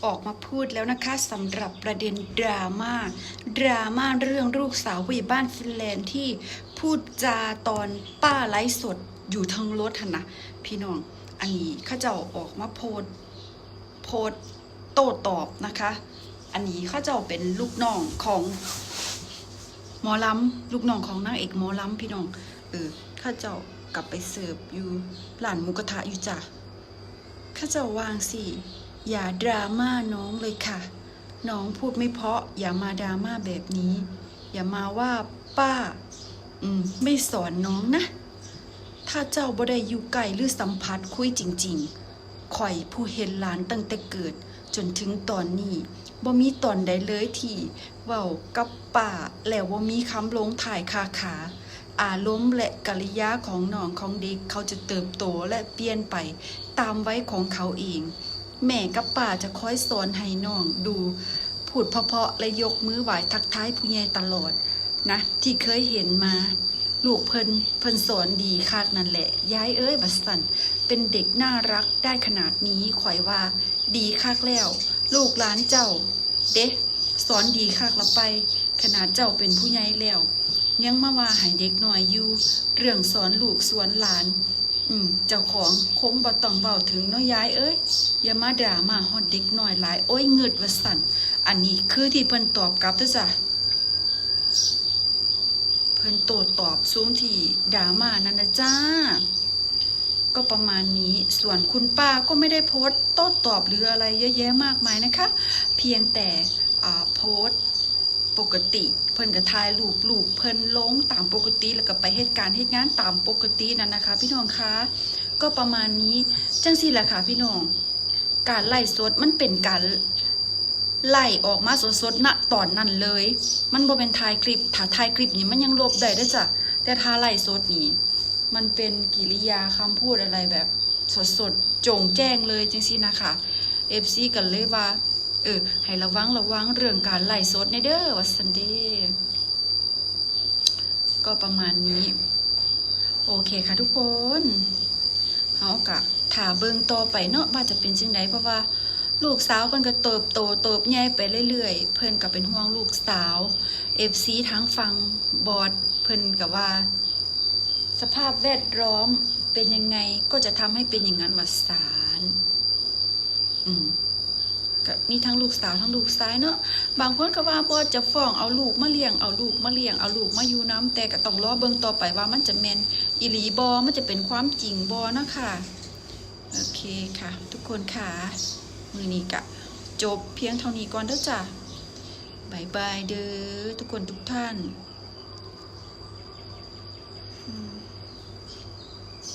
ອອກມາພູດແລ້ວນະຄະ ສຳລັບປະເດັນດຣາມາ ດຣາມາເລື່ອງລູກສາວຜູ້ໃຫຍ່ບ້ານຟິນແລນທີ່ພູດຈາຕອນປ້າໄລຟ໌ສົດຢູ່ເທິງລົດຫັ້ນນະພີ່ນ້ອງ. ອັນນີ້ເຂົາເຈົ້າອອກມາໂພສ ໂພສໂຕ້ຕອບນະຄະ. ອັນນີ້ເຂົາເຈົ້າເປັນລູກນ້ອງຂອງໝໍລຳ ລູກນ້ອງຂອງນາງເອກໝໍລຳພີ່ນ້ອງ. ເອີ ເຂົາເຈົ້າກັບໄປເສີບຢູ່ຮ້ານໝູກະທະຢູ່ຈ້າ. ເຂົາເຈົ້າວ່າຈັ່ງຊີ້ ຢ່າດຣາມານ້ອງເລີຍຄ່ະ ນ້ອງພູດໄມ່ເພາະ ຢ່າມາດຣາມາແບບນີ້ ຢ່າມາວ່າປ້າ ອືມ ໄມ່ສອນນ້ອງນະ. ຖ້າເຈົ້າບໍ່ໄດ້ຢູ່ໃກ້ ຫຼື ສຳຜັດຄຸຍຈິງໆ ຂ້ອຍຜູ້ເຫັນຫຼານຕັ້ງແຕ່ເກີດຈົນເຖິງຕອນນີ້ ບໍ່ມີຕອນໃດເລີຍທີ່ເວົ້າກັບປ້າແລ້ວບໍ່ມີຄຳລົງທ້າຍຄ່າຂາ. ອາລົມ ແລະ ກະລິຍາຂອງນ້ອງຂອງເດັກ ເຂົາຈະເຕີບໂຕ ແລະ ປ່ຽນໄປຕາມໄວຂອງເຂົາເອງ. ແມ່ກັບປ້າຈະຄອຍສອນໃຫ້ນ້ອງດູພູດເພາະໆ ແລະ ຍົກມືໄຫວ້ທັກທາຍຜູ້ໃຫຍ່ຕະຫຼອດນະ ທີ່ເຄີຍເຫັນມາ. ລູກເພິ່ນ ເພິ່ນສອນດີຄັກນັ້ນແຫຼະ ຍາຍເອີຍ ວ່າຊັ້ນ. ເປັນເດັກໜ້າຮັກໄດ້ຂະໜາດນີ້ ຂ້ອຍວ່າດີຄັກແລ້ວ. ລູກຫຼານເຈົ້າເດ ສອນດີຄັກລະໄປ ຂະໜາດເຈົ້າເປັນຜູ້ໃຫຍ່ແລ້ວ ຍັງມາວ່າໃຫ້ເດັກນ້ອຍຢູ່ ເລື່ອງສອນລູກສອນຫຼານ ອືມ ເຈົ້າຂອງຄົງບໍ່ຕ້ອງເວົ້າເຖິງເນາະຍາຍເອີຍ. ຢ່າມາດຣາມາຮອດເດັກນ້ອຍຫຼາຍ ໂອ້ຍ ງຶດ ວ່າຊັ້ນ. ອັນນີ້ຄືທີ່ເພິ່ນຕອບກັບເດີຈ້າ ເພິ່ນໂຕ້ຕອບຊຸມທີ່ດຣາມານັ້ນນະຈ້າ. ກໍປະມານນີ້ ສ່ວນຄຸນປ້າກໍໄມ່ໄດ້ໂພສໂຕ້ຕອບ ຫຼື ອະໄລເຍອະແຍະມາກມາຍນະຄະ ພຽງແຕ່ ອາ ໂພສປົກກະຕິ ເພິ່ນກໍຖ່າຍຮູບລູກເພິ່ນລົງຕາມປົກກະຕິ ແລ້ວກໍໄປເຮັດການເຮັດງານຕາມປົກກະຕິນັ້ນນະຄະ ພີ່ນ້ອງຄະ. ກໍປະມານນີ້ ຈັ່ງຊີ້ລະຄ່ະພີ່ນ້ອງ ການໄລຟ໌ສົດມັນເປັນການໄລອອກມາສົດໆ ນະຕອນນັ້ນເລີຍ ມັນບໍ່ແມ່ນຖ່າຍຄລິບ. ຖ້າຖ່າຍຄລິບນີ້ມັນຍັງລົບໄດ້ເດີຈ້າ ແຕ່ຖ້າໄລຟ໌ສົດນີ້ ມັນເປັນກິລິຍາຄຳພູດອະໄລແບບສົດໆ ໂຈ່ງແຈ້ງເລີຍຈັ່ງຊີ້ນະຄະ. ເອັຟຊີກໍເລີຍວ່າ ເອີ ໃຫ້ລະວັງ ລະວັງເລື່ອງການໄລຟ໌ສົດແດ່ເດີ ວ່າຊັ້ນເດ. ກໍປະມານນີ້ ໂອເຄຄ່ະທຸກຄົນ ເຮົາກະຖ້າເບິ່ງຕໍ່ໄປເນາະ ວ່າຈະເປັນຈັ່ງໃດ ເພາະວ່າລູກສາວເພິ່ນກໍເຕີບໂຕເຕີບໃຫຍ່ໄປເລື້ອຍໆ ເພິ່ນກໍເປັນຫ່ວງລູກສາວ. ເອັຟຊີທາງຝັ່ງບອດເພິ່ນກໍວ່າ ສະພາບແວດລ້ອມເປັນຍັງໄງ ກໍຈະທຳໃຫ້ເປັນຢ່າງນັ້ນ ວ່າຊັ້ນ. ອືມ ກະມີທັງລູກສາວທັງລູກຊາຍເນາະ. ບາງຄົນກໍວ່າ ບອດຈະຟ້ອງເອົາລູກມາລ້ຽງ ເອົາລູກມາລ້ຽງ ເອົາລູກມາຢູ່ນຳ ແຕ່ກໍຕ້ອງລໍເບິ່ງຕໍ່ໄປວ່າມັນຈະແມ່ນອີ່ຫຼີບໍ່ ມັນຈະເປັນຄວາມຈິງບໍ່ນະຄະ. ໂອເຄຄ່ະ ທຸກຄົນຄ່ະ ມື້ນີ້ກະຈົບພຽງເທົ່ານີ້ກ່ອນເດີຈ້າ. ບາຍບາຍເດີ ທຸກຄົນທຸກທ່ານ. ອືມ